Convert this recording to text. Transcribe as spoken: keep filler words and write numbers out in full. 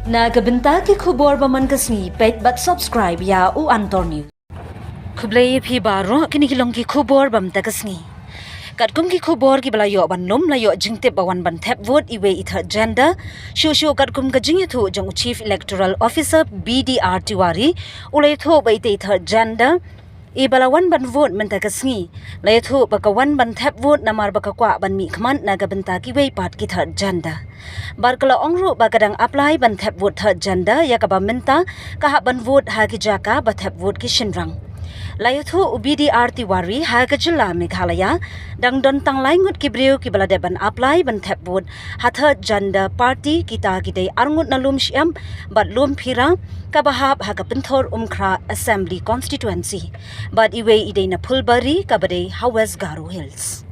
Na ka bynta ki khubor ba man ka sngi, peit bad subscribe ïa u Antor News. Khublei ïa phi baroh, kine ki long ki khubor ba mynta ka sngi. Katkum ki khubor kiba la ïoh ban lum, la ïoh jingtip ba wan ban thep vote iwei i third gender. Shuh shuh katkum ka jingïathuh jong u Chief Electoral Officer B D R Tiwari, u la ïathuh ba itei i third gender iba la wan ban vote mynta ka sngi, la ïathuh ba ka wan ban thep vote namar ba ka kwah ban mihkhmat na ka bynta kiwei pat ki third gender. Bad ka la ong ruh ba ka dang apply ban thep vote third gender ïa kaba mynta ka hap ban vote ha ki jaka ba thep vote ki shynrang. La ïathuh u B D R Tiwari, ha ka jylla Meghalaya dang don tang lai ngut ki briew kiba la dep ban apply ban thep vote ha third gender party, kita ki dei arngut na Lumshyiap bad Lumphira, kaba hap ha ka Pynthorumkhrah Assembly Constituency, bad iwei i dei na Phulbari kaba dei ha West Garo Hills.